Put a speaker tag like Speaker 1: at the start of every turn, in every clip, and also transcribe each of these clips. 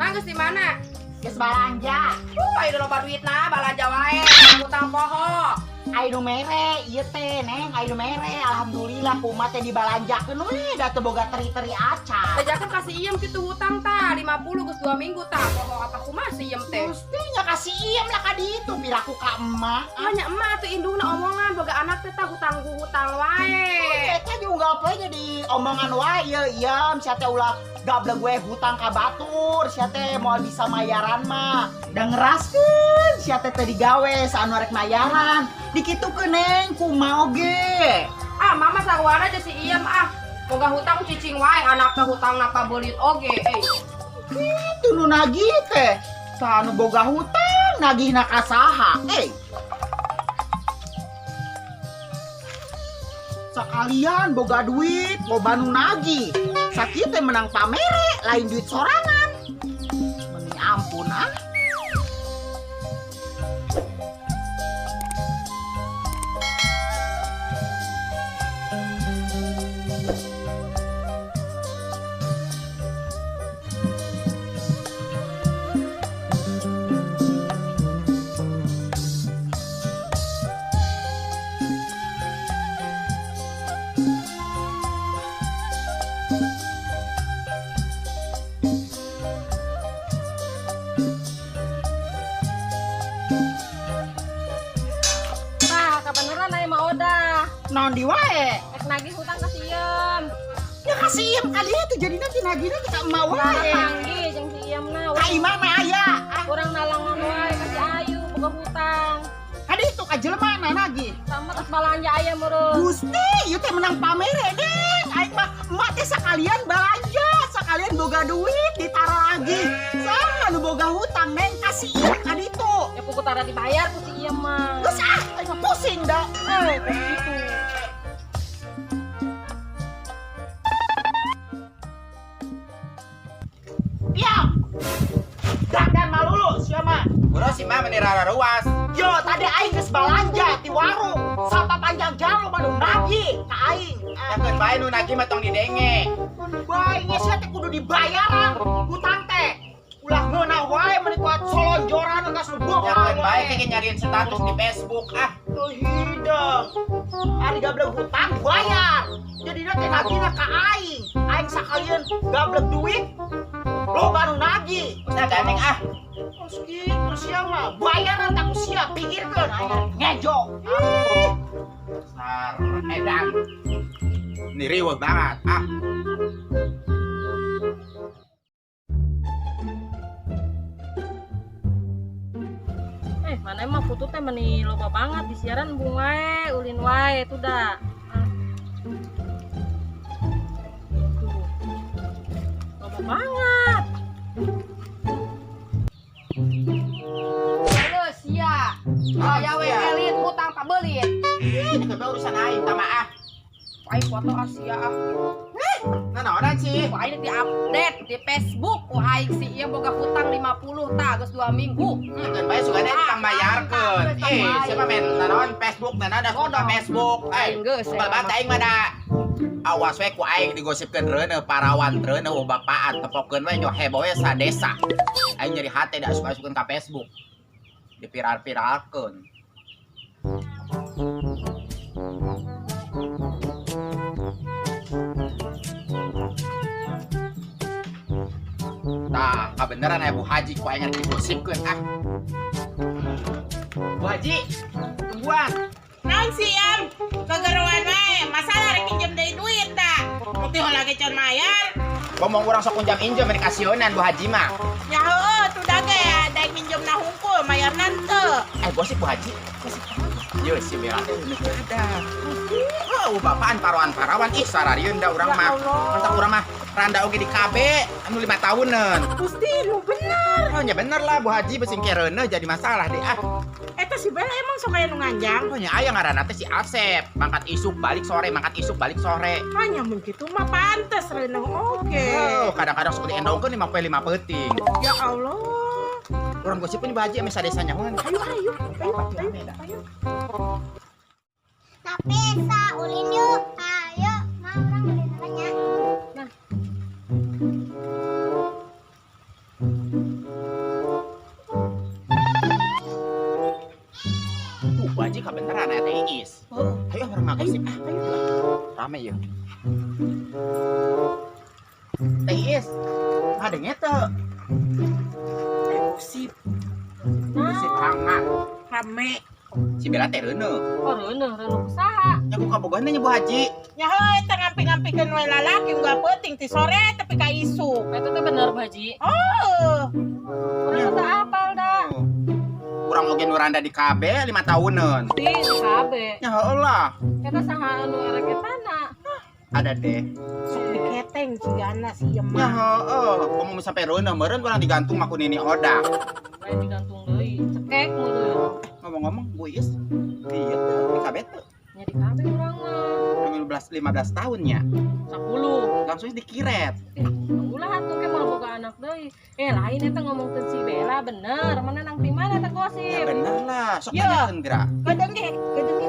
Speaker 1: Mang geus di mana?
Speaker 2: Geus balanja.
Speaker 1: Ayo loba duitna balanja wae, hutang poho.
Speaker 2: Ayo nu mere ieu teh Neng, ayo nu mere. Alhamdulillah kumaha teh dibalanjakeun we da teu boga teri-teri acan.
Speaker 1: Bejakeun kasih iem kitu hutang tah 50 geus 2 minggu tah. Poho apa kumaha si iem teh?
Speaker 2: Gusti nya kasih iem lah ka ditu piraku ka emak.
Speaker 1: Nya emak atuh indungna omongan boga anak teh tah hutang hutang wae.
Speaker 2: Eta unggal poe jadi omongan wae ieu iem sia teh ulah gablek we hutang ka batur sia teh moal bisa mayaran mah. Da ngeraskeun sia teh teh digawe saanu rek mayaran. Dikitukeun Neng kumaha oge.
Speaker 1: Ah mama sarwana aja si iem ah. Boga hutang cicing wae anak teh hutang napa beulit oge euy.
Speaker 2: Kitu nu nagih teh. Saanu boga hutang nagihna ka saha euy. Sakalian boga duit loba nu nagih. Sakieu teh menang pamere lain duit sorangan. Meni ampun ah. Naon di wae?
Speaker 1: Rek nagih hutang ka si Iem.
Speaker 2: Ya ka si Iem kali itu jadi nanti nagihna teh ka emak wae.
Speaker 1: Panggih jeung si Iem na.
Speaker 2: Ka imana aya?
Speaker 1: Urang nalangan wae ka si Ayu boga hutang.
Speaker 2: Kadi itu ka jelema na nagih.
Speaker 1: Sama tos balanja aya meureun.
Speaker 2: Gusti, ieu teh menang pamere Deng. Aing mah emak teh sakalian balanja, sakalian boga duit ditaro lagi. Saha nu boga hutang Neng ka si Iem kadi itu.
Speaker 1: Ya pugu tara dibayar ku si Iem mah.
Speaker 2: Geus ah, aing mah pusing da.
Speaker 1: Gitu.
Speaker 2: Dandan malulu sia mah.
Speaker 3: Bro si mah meni rararuas.
Speaker 2: Yo tadi aing geus balanja ti warung. Sapa panjang jalo mah nu nagih ka aing.
Speaker 3: Yakeun bae nu nagih mah tong didenge.
Speaker 2: Bae nya sia teh kudu dibayaran hutang teh. Ulah ngeunah wae meni kuat solonjoran geus nu boga.
Speaker 3: Yakeun bae ke nyariin status di Facebook ah.
Speaker 2: Tuh hidung. Ari gablek hutang bayar. Jadina teh nagihna ka aing. Aing sakalian gablek duit loba nu nagih.
Speaker 3: Geus gandeng ah.
Speaker 2: Terus kitu sia mah bayaran tak sia pikirkeun aing ngejo.
Speaker 3: Sar edan. Ini riweuh banget ah.
Speaker 1: Mana emang foto teh meni loba banget di siaran bung wae, ulin wae itu dah. Tuh. Loba banget. Halo sia. Aya we elit hutang pabelit.
Speaker 3: Ih, itu urusan aing tah mah ah.
Speaker 1: Aing foto Asia ah.
Speaker 3: Nanaonan sih?
Speaker 1: Ku aing di-update di Facebook ku aing si ieu boga hutang 50 tah geus 2 minggu.
Speaker 3: Keun bae sugana tukang bayarkeun. Siapa men nanaon Facebook nanaon da buka Facebook.
Speaker 1: Geus
Speaker 3: sebel banget aing mah da. Awas we ku aing digosipkeun reuneuh parawan reuneuh bapaan tepokeun we nyo heboh we sadesa. Aing nyeri hate da asup-asupkeun ka Facebook. Diviral-viralkeun. Tah, kabeneran aya Bu Haji ku aing rek digosipkeun ah. Bu Haji, tungguan.
Speaker 4: Naon sih Em? Kegeruan wae, masalah rek pinjem deui duit tah. Bukti heula ge can mayar.
Speaker 3: Ngomong urang sok kunjam injem meni kasionan Bu Haji mah.
Speaker 4: Ya heueuh, tuh da ge daek minjemna hungkul mayarna henteu.
Speaker 3: Gosip Bu Haji. Gosip. Yo si Bella teh geus ada. Oh, bapaan parawan-parawan ih sararieun da urang mah. Mantap urang mah randa oge di KB anu 5 tahunan.
Speaker 4: Gusti lu bener.
Speaker 3: Oh nya bener lah Bu Haji besing kereuneuh jadi masalah deh ah.
Speaker 4: Eta si Bella emang sok aya nu nganjang?
Speaker 3: Oh nya aya ngaranna teh si Asep, mangkat isuk balik sore, mangkat isuk balik sore.
Speaker 4: Hanya mun kitu mah pantes reuneuh oge.
Speaker 3: Oh, kadang-kadang sok diendongkeun 5 poe 5 peuting.
Speaker 4: Ya Allah.
Speaker 3: Urang gosipkeun Bu Haji ame sadesa nyahoan.
Speaker 4: Ayo ayo ayo ayo. Ayo.
Speaker 5: Tapi sa ulin yuk. Ayo, mah urang ulin apanya?
Speaker 1: Nah.
Speaker 3: Rame ya. Teh Iis, ngadenge teu? Gosip. Gosip hangat.
Speaker 4: Rame.
Speaker 3: Si Bella teh reuneuh.
Speaker 1: Oh, reuneuh, reuneuh usaha.
Speaker 3: Nya ku kabogohna nya Bu Haji.
Speaker 4: Nya heuh eta ngampi-ngampikeun we lalaki unggal peuting ti sore tapi ka isuk.
Speaker 1: Eta teh bener Bu Haji.
Speaker 4: Oh.
Speaker 1: Urang teh apal da.
Speaker 3: Urang oge nu randa di KB 5 tahunan.
Speaker 1: Di KB.
Speaker 3: Nya heueuh lah.
Speaker 1: Eta saha anu erek etana?
Speaker 3: Ada deh.
Speaker 4: Sok diketeng cigana si ieu
Speaker 3: Ya
Speaker 4: mah.
Speaker 3: heueuh, komo sampai reuneuh meureun urang digantung mah ku Nini Odak.
Speaker 1: Lain digantung deui, cekek meureun.
Speaker 3: Ngomong-ngomong Bu Iis, ieu teh di KB teh.
Speaker 1: Nya di KB urang mah.
Speaker 3: 15 tahun nya.
Speaker 1: 10.
Speaker 3: Langsung dikiret.
Speaker 1: Ulah atuh ke moal boga anak deui. Lain eta ngomongkeun si Bella bener. Mana nang ti mana eta gosip?
Speaker 3: Ya bener lah, sok
Speaker 4: Ya.
Speaker 3: tanyakeun geura.
Speaker 4: Kadang ge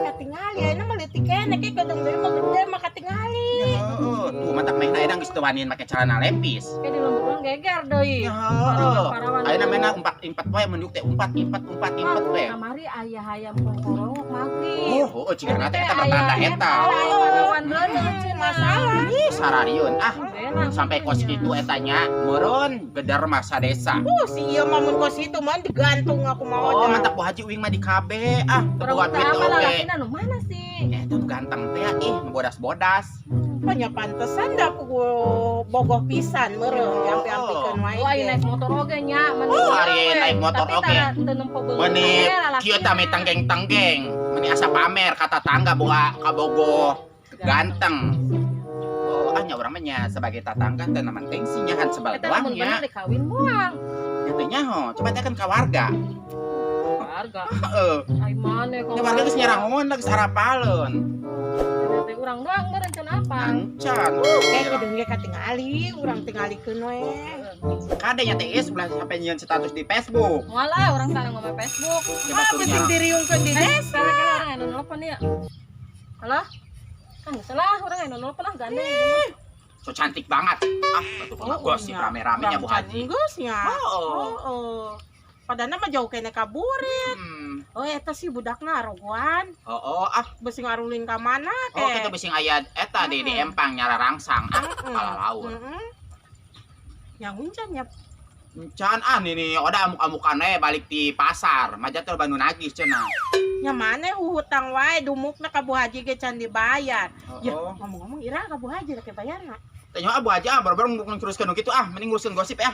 Speaker 4: katingali ayeuna mah leutik keneh ge kadang deui mah gede mah katingali.
Speaker 3: Ya heueuh, tuh mantak mehna edang geus teu wanian make celana lepis.
Speaker 1: Ke di lembur urang geger deui.
Speaker 3: Ya heueuh.
Speaker 1: Parawan.
Speaker 3: Ayeuna mehna empat poe menduk teh empat empat empat empat we.
Speaker 1: Kamari aya hayam kongkorongok magrib.
Speaker 3: Oh, heueuh cigana teh eta bertanda eta.
Speaker 1: Parawan reuneuh cenah.
Speaker 4: Masalah.
Speaker 3: Ih, sararieun ah.
Speaker 1: Bella
Speaker 3: Sampai kos kitu eta nya meureun geder masa desa.
Speaker 4: Si ieu mah mun kos itu mah digantung aku mah.
Speaker 3: Oh, mantap Bu Haji uing mah di KB ah, teu
Speaker 1: Urang
Speaker 3: boga
Speaker 1: teh
Speaker 3: duit
Speaker 1: apa
Speaker 3: oge.
Speaker 1: lalakina nu mana sih?
Speaker 3: Ya eta nu ganteng teh ih, nu bodas-bodas.
Speaker 4: Pokoknya pantesan dah aku bogoh pisan meureun diampi-ampikeun wae.
Speaker 1: Oh, ai naik motor oge nya, meni.
Speaker 3: Oh, ari naik motor
Speaker 1: Tapi
Speaker 3: oge.
Speaker 1: tara teu nempo beungeut
Speaker 3: Meni
Speaker 1: oge lalakina.
Speaker 3: kieu tah tangeng-tanggeng. Meni asa pamer kata tangga boga kabogoh ganteng. Oh, ah nya urang mah nya sebagai tatangga teh naman tengsi nya han sebal
Speaker 1: Eta
Speaker 3: doang
Speaker 1: lamun
Speaker 3: nya.
Speaker 1: bener dikawin moal.
Speaker 3: Nya teh nyaho, coba teh kan ka warga.
Speaker 1: Warga.
Speaker 3: Heeh.
Speaker 1: Ai mane
Speaker 3: Nya warga geus nyarahon geus harapaleun.
Speaker 1: Teh urang doang meureun can apa.
Speaker 3: Ancan.
Speaker 4: Kayak ge katingali, urang tingalikeun we.
Speaker 3: Kade nya teh Is ulah sampai nyieun status di Facebook.
Speaker 1: Moal ah urang tara ngomong Facebook.
Speaker 3: Ya
Speaker 4: Ah,
Speaker 3: baturnya.
Speaker 4: penting diriungkeun di desa.
Speaker 1: Kira-kira orang anu nelpon ya. Halo? Kan salah orang anu nelpon ah gandeng.
Speaker 3: So cantik banget. Ah, batu oh, gosip rame-rame nya Bu Haji.
Speaker 4: Geus nya.
Speaker 3: Oh.
Speaker 4: Oh. Padahal mah jauh kene kaburit. Oh, eta sih budakna arogoan.
Speaker 3: Oh, ah.
Speaker 4: Beusi ngarulin ka mana teh.
Speaker 3: Oh, kita bisi aya eta di empang nyara rangsang ah, kala laut.
Speaker 4: Yang uncan nya.
Speaker 3: Encan ah nini oda amuk-amukan we balik di pasar. Maja teh loba nu nagih cenah.
Speaker 4: Nya mana hutang wae dumukna ka Bu Haji ge can dibayar. Ya,
Speaker 3: Oh.
Speaker 4: ngomong-ngomong ira ka Bu Haji rek bayarna.
Speaker 3: Teh nyawa Bu Haji ah baru-baru nguruskeun nu kitu ah, mending ngurusin gosip ya.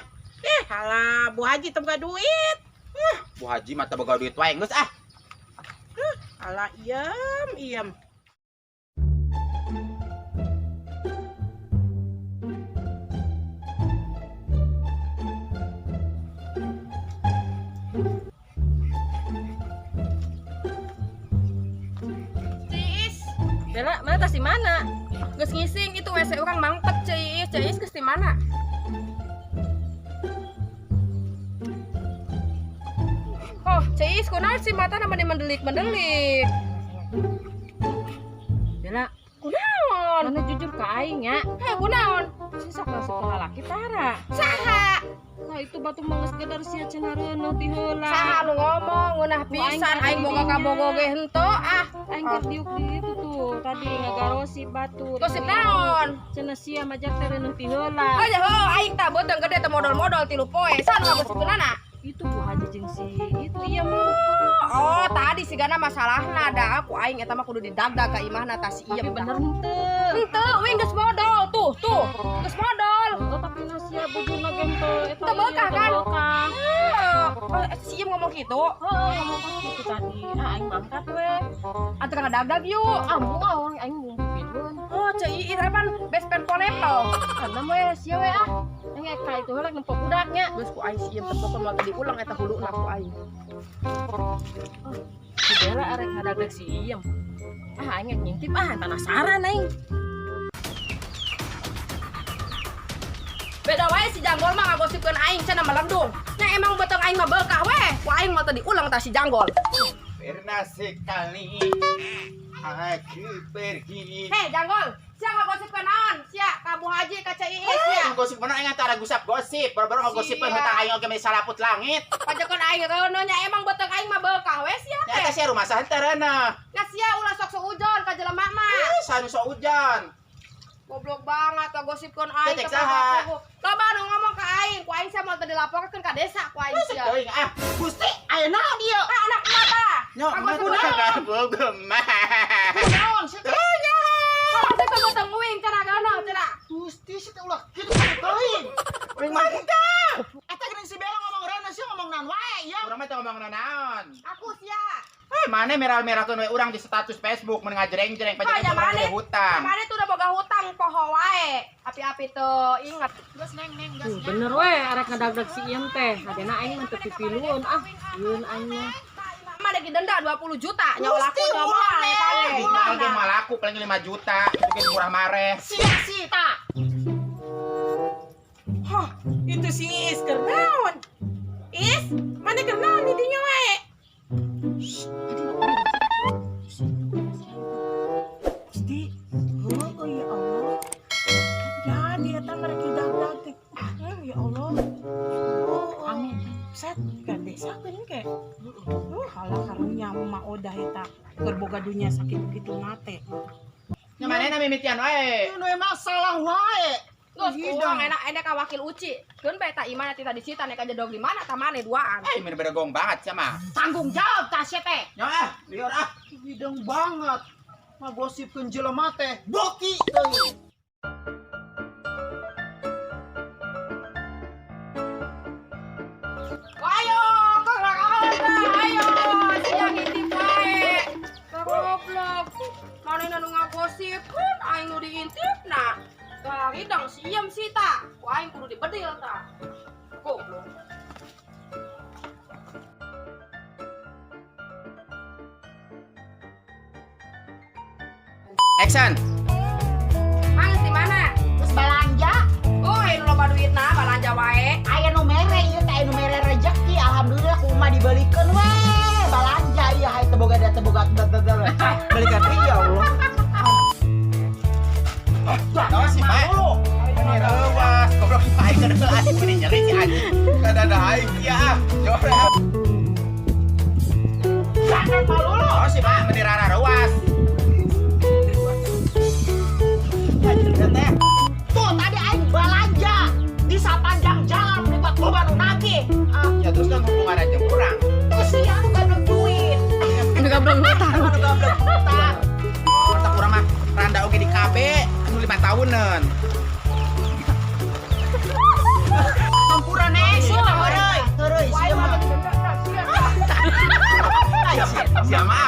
Speaker 4: Halah, Bu Haji teu boga duit.
Speaker 3: Bu Haji mah teu boga duit wae geus ah.
Speaker 4: Alah, iem, iem.
Speaker 6: Ciis,
Speaker 1: Bella, mana tas di mana?
Speaker 6: geus ngising itu WC urang mangpet Ciis, Ciis geus di mana? Oh, Ciis kunaon sih mata nama mendelik-mendelik.
Speaker 1: Bella,
Speaker 6: Kunaon?
Speaker 1: mana jujur ke aing nya?
Speaker 6: Heh, kunaon?
Speaker 1: Si sok masuk ke lalaki tara.
Speaker 6: Saha?
Speaker 1: Nah itu batu manges gedar sia cenah reuneuh ti heula.
Speaker 6: Saha nu ngomong ngeunah pisan aing boga kabogo ge henteu ah.
Speaker 1: Aing keur diuk di itu tuh tadi ngagarosip batur.
Speaker 6: Gosip naon?
Speaker 1: Cenah sia majak teh reuneuh ti heula.
Speaker 6: Oh ya heuh aing tah beuteung gede teh modol-modol 3 poe. Saha nu ngagosipkeunana?
Speaker 1: Itu Bu Haji jeung si itu iya mu.
Speaker 6: Oh, tadi sigana masalahna da aku aing eta mah kudu didagdag ka imahna tah si
Speaker 1: Tapi
Speaker 6: ieu.
Speaker 1: bener henteu.
Speaker 6: Henteu, uing geus modol tuh, tuh. Geus modol.
Speaker 1: Oh, tapi nasia bujurna ge henteu eta
Speaker 6: Teu beukah, kan?
Speaker 1: teu beukah.
Speaker 6: Oh, si ieu ngomong gitu.
Speaker 1: Heeh, ngomong pas gitu tadi. Ah aing mangkat we.
Speaker 6: Atuh ngadagdag yuk.
Speaker 1: Ah embung ah orang aing ngumpulkeun.
Speaker 6: Oh, ceu ieu pan best friend polepel.
Speaker 1: Karena we sia we ah. Aing ka itu heula nempo budaknya.
Speaker 6: Geus ku aing si ieu tepokon moal diulang eta huluna ku aing.
Speaker 1: Si Bella arek ngadagdag si Iem. Ah aing ngintip ah penasaran aing.
Speaker 6: Beda wae si Janggol mah ngagosipkeun aing cenah melendung. Nya emang beuteung aing mah beukah we. Ku aing moal teu diulang tah si Janggol.
Speaker 3: Pernah sekali aku pergi.
Speaker 6: Hei Janggol, sia ngagosipkeun naon? Sia ka Bu Haji ka Ceu Iis sia.
Speaker 3: Gosip mana aing antara gusap gosip, baru-baru ngagosipkeun
Speaker 6: Sia.
Speaker 3: hutang aing oge meni salaput langit.
Speaker 6: Pajekeun aing reuneuh nya emang beuteung aing mah beukah we sia
Speaker 3: Nya eta
Speaker 6: teh.
Speaker 3: sia rumah sahenteu reuneuh.
Speaker 6: Nya sia ulah sok suujon ka jelema mah.
Speaker 3: Sanu sok hujan.
Speaker 6: Goblok banget ngagosipkeun aing
Speaker 3: Cek
Speaker 6: ka
Speaker 3: saha?
Speaker 6: bapak. Loba nu ngomong ka aing, ku aing sia moal teu dilaporkeun ka desa ku aing sia.
Speaker 3: Teuing ah.
Speaker 2: Gusti, aya naon ieu?
Speaker 6: Ah, anak mata.
Speaker 3: Nyok,
Speaker 6: Ngagosipkeun.
Speaker 3: goblok mah.
Speaker 2: Naon sih teh?
Speaker 6: Ngagosipkeun beuteung uing cenah geunoh cenah.
Speaker 2: Gusti sih teh ulah kitu teuing.
Speaker 3: Uing mantap.
Speaker 2: Eta geuning si Bella ngomong reuna sih ngomong naon wae ya.
Speaker 3: Urang mah teu ngomong naon.
Speaker 6: Aku sia.
Speaker 3: Eh, mana meral-meralkeun we urang di status Facebook mun ngajreng-jreng
Speaker 6: Oh,
Speaker 3: pajakan
Speaker 6: ya
Speaker 3: urang
Speaker 6: mana?
Speaker 3: gede hutang.
Speaker 6: Mana tuh udah boga hutang poho wae. Api-api tuh inget.
Speaker 1: Tuh, bener we arek ngedagdag si Iem teh. Hadena aing mah teu pipilueun ah. Yeun aing mah.
Speaker 6: Mana didenda 20 juta nyawa laku
Speaker 2: Gusti,
Speaker 6: nyawa
Speaker 2: ulah,
Speaker 6: moal
Speaker 2: Neng.
Speaker 6: eta
Speaker 2: Ulah.
Speaker 3: Mahal ge moal laku paling 5 juta, itu ge murah mareh.
Speaker 2: Sia sih ta.
Speaker 4: Hah, itu si Is keur naon? Is, mana keur naon di dinya wae? Gusti, oh ya Allah. Jadi eta mereka dag-dag teh. Ya Allah. Oh, amin. Set, kan desa geuning ke. Halah karunya mah odah eta keur boga dunya sakitu kitu nate.
Speaker 3: Nya manehna mimitian wae.
Speaker 2: Ieu nu masalah wae.
Speaker 6: Terus kurang enak enak ka wakil Uci. Keun bae ta imana tita disita nek aja dog di mana ta mane duaan.
Speaker 3: Eh, mun bedegong banget sia mah.
Speaker 2: Tanggung jawab ta sia teh.
Speaker 3: Nyok ah, lieur ah.
Speaker 2: Hidung banget. Ngagosipkeun jelema teh. Boki teuing.
Speaker 6: Ayo, gerak ayo, sia ngintip wae. Goblok. Manehna nu ngagosipkeun aing nu diintipna. Tah hidang siem sih ta. Ku aing kudu dibedil ta. Goblok.
Speaker 3: Action.
Speaker 6: Mang di mana?
Speaker 2: Terus balanja
Speaker 6: Oh, nu loba duitna balanja wae.
Speaker 2: aya nu mere ieu teh aya nu mere rezeki alhamdulillah ku emak dibelikeun we balanja ieu hae teu boga da teu boga belikan deui ya Allah.
Speaker 3: Naon sih, Pak? Ini reuas, goblok si Pak aing keur aing meni nyeri si anjing. Kada ada aing sia ah. Jore.
Speaker 2: Jangan malu lu.
Speaker 3: Naon sih, Pak? Meni rara reuas. Teh.
Speaker 2: Tuh tadi aing balanja di sapanjang jalan melibat loba nu nagih. Ah,
Speaker 3: Ya terus kan hubungan aja kurang.
Speaker 2: terus sia nu gablek duit.
Speaker 1: Nu gablek hutang.
Speaker 2: Nu gablek hutang.
Speaker 3: Mata kurang mah randa oge di KB anu 5 tahunan.
Speaker 2: Hampura neng, sia mah heureuy. Heureuy
Speaker 6: Ku aing
Speaker 2: sia
Speaker 6: mah
Speaker 2: mah.
Speaker 6: didenda sia.
Speaker 3: Sia mah.